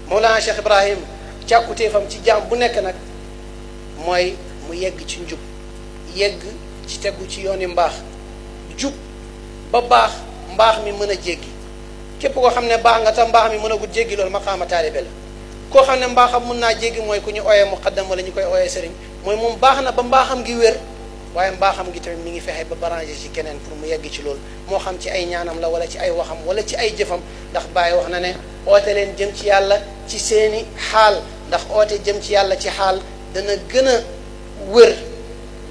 Mawlana Cheikh Ibrahim càkkutéefam ci jaam bu nekk nag mooy mu yegg ci njub yegg ci tegu ci yooni mbaax jub ba baax mbaax mi mën a jéggi képp koo xam ne baax nga tam mbaax mi mën a gut jéggi loolu maqaama taalibe la koo xam ne mbaaxam mën naa jéggi mooy ku ñu ooyee muqaddam wala ñu koy ooyee sëriñ mooy moom baax na ba mbaaxam gi wér waaye mbaaxam gi tamit mi ngi fexe ba branché ci keneen pour mu yegg ci loolu moo xam ci ay ñaanam la wala ci ay waxam wala ci ay jëfam ndax Baye wax na ne oote leen jëm ci yàlla ci seeni xaal ndax oote jëm ci yàlla ci xaal dana gën a wér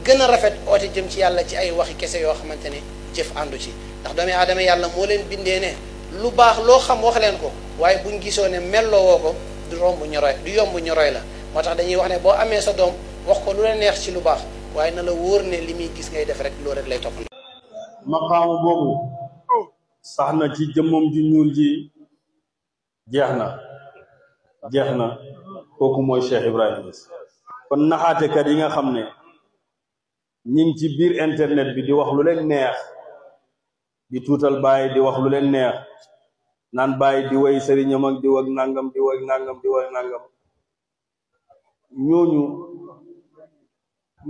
gën a rafet oote jëm ci yàlla ci ay waxi kese yoo xamante ne jëf àndu ci ndax doomi aadama yàlla moo leen bindee ne lu baax loo xam wax leen ko waaye buñ gisoo ne melloo woo ko du romb ñoroy du yomb ñoroy la moo tax dañuy wax ne boo amee sa doom wax ko lu la neex ci lu baax waaye na la wóor ne li muy gis ngay def rek loolu rek lay topp. maqaamu boobu sax na ci jëmmam ju ñuul ji jeex na kooku mooy Cheikh Ibrahima Niass kon naxaatekat yi nga xam ne ñi ngi ci biir internet bi di wax lu leen neex di tuutal Baye di wax lu leen neex naan Baye di way sëriñam ak di wag nangam di wag nangam di wag nangam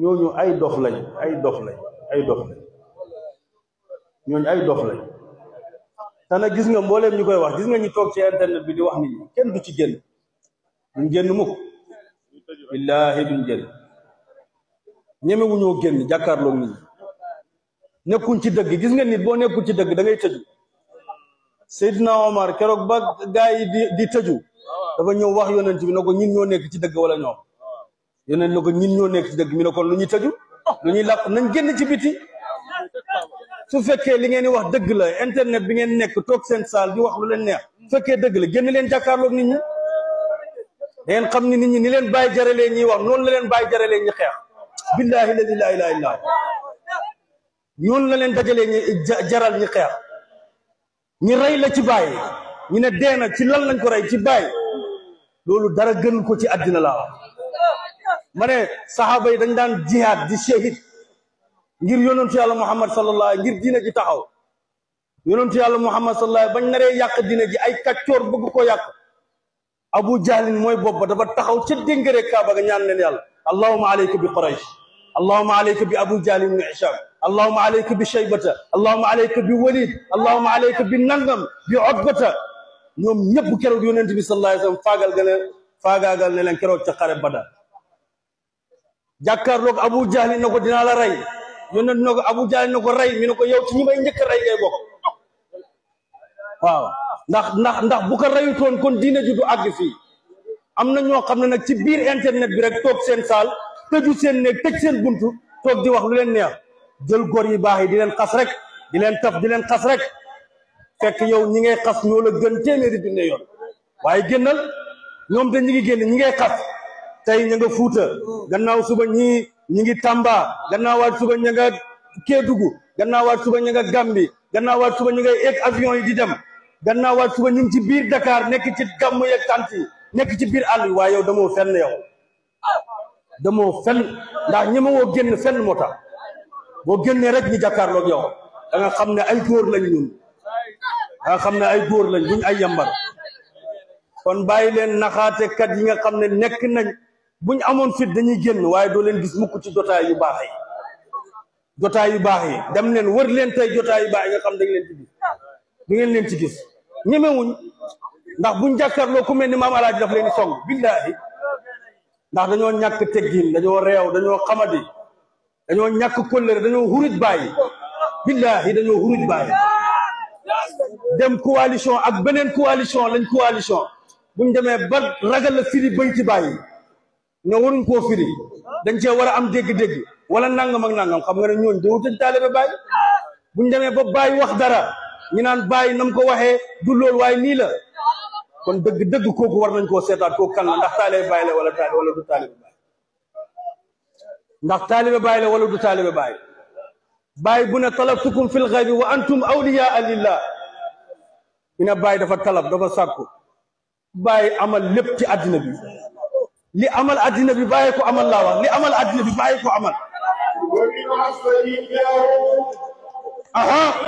ñooñu ay dof lañ ñooñu ay dof lañ te nag gis nga mbooleem ñu koy wax gis nga ñu toog ci internet bi di wax nit ñi kenn du ci génn duñ génn mukk billaahi duñ génn ñemewuñoo génn jàkkaarloog nit ñi nekkuñ ci dëgg gis nga nit boo nekkul ci dëgg da ngay tëju Seydina Omar keroog ba gaa yi di tëju dafa ñëw wax yonent bi ne ko ñin ñoo nekk ci dëgg wala ñoom yonent ne ko ñin ñoo nekk ci dëgg mi ne kon lu ñuy tëju lu ñuy làq nañ génn ci biti su fekkee li ngeen di wax dëgg la internet bi ngeen nekk toog seen saal di wax lu leen neex su fekkee dëgg la génn leen jàkkaarloog nit ñi ngeen xam ni nit ñi ni leen bàyyi jaralee ñiy wax noonu la leen bàyyi jaralee ñi xeex billahi ladi la ilaha illa ñoonu la leen dajalee ñi jaral ñi xeex ñi rey la ci bàyyi ñu ne deena ci lan lañ ko rey ci bàyyi loolu dara gënul ko ci àddina laa wax ma ne saxaaba yi dañ daan jihaad di shahid ngir yonentu yàlla muhammad sallallahu ngir diina ji taxaw yonentu yàlla muhammad sallallahu bañ naree yàq diina ji ay kàccoor bëgg ko yàq abu jahlin mooy bopp dafa taxaw ca déngëre kaaba ga ñaan leen yàlla allahumma alayka bi quraysh allahumma alayka bi abu jahlin ibn hisham allahumma alayka bi shaybata allahumma alayka bi walid allahumma alayka bi nangam bi utbata ñoom ñëpp keroog yonent bi sallallahu alayhi wasallam faagaagal ne leen keroog ca xare badar jàkkaarloog abu jahlin na ko dinaa la rey yonent na ko abu jahlin na ko rey mi ne ko yow ci ñi may njëkk a rey ngay bokk waaw ndax bu ko reyutoon kon diine ju du àgg fii am na ñoo xam ne nag ci biir internet bi rek toog seen saal tëju seen néeg tëj seen buntu toog di wax lu leen neex jël góor yi baax yi di leen xas rek di leen taf di leen xas rek fekk yow ñi ngay xas ñoo la gën téeméeri junne yoon waaye génnal ñoom te ñi ngi génn ñi ngay xas tey ña nga Fuuta gannaaw suba ñi ngi Tamba gannaawaat suba ña nga Kédougou gannaawaat suba ña nga Gambie gannaawaat suba ña nga egg avion yi di dem gannaawaat suba ñu ngi ci biir Dakar nekk ci gàmmu yeeg tant yi nekk ci biir àll yi waaye yow damoo fenn yow damoo fenn ndax ñi ma woo génn fenn moo tax boo génnee rek ñu jàkkaarloog yow da nga xam ne ay góor lañ ñun da nga xam ne ay góor lañ buñ ay yambar kon bàyyi leen naxaatekat yi nga xam ne nekk nañ buñ amoon fit dañuy génn waaye doo leen gis mukk ci jotaay yu baax yi dem leen wër leen tey jotaay yu baax yi nga xam dañ leen ci gis du ngeen leen ci gis ñemewuñ ndax buñ jàkkaarloo ku mel ni maam alaaji daf leen di song billahi ndax dañoo ñàkk teggin dañoo réew dañoo xamadi dañoo ñàkk kóllëre dañoo huruj bàyyi billahi dañoo huruj bàyyi dem coalition ak beneen coalition lañ coalition buñ demee ba ragal la firi bañ ci bàyyi ñoo waruñ koo firi dañ cee war a am dégg-dégg wala nangam ak nangam xam nga ne ñooñ dowutañ taalibe bàyyi buñ demee ba bàyyi wax dara ñu naan bàyyi nam ko waxee du loolu waaye nii la kon dëgg kooku war nañ koo seetaat kooku kan la ndax taalibe bàyyi la wala du taalibe bàyyi ndax taalibe bàyyi la wala du taalibe bàyyi bàyyi bu ne talabtukum fil ghaybi wa antum awliyaa lillah ina bàyyi dafa talab dafa sàkku bàyyi amal lépp ci àddina bi li amal àddina bi bàyyi ko amal laa wax li amal àddina bi bàyyi ko amal aha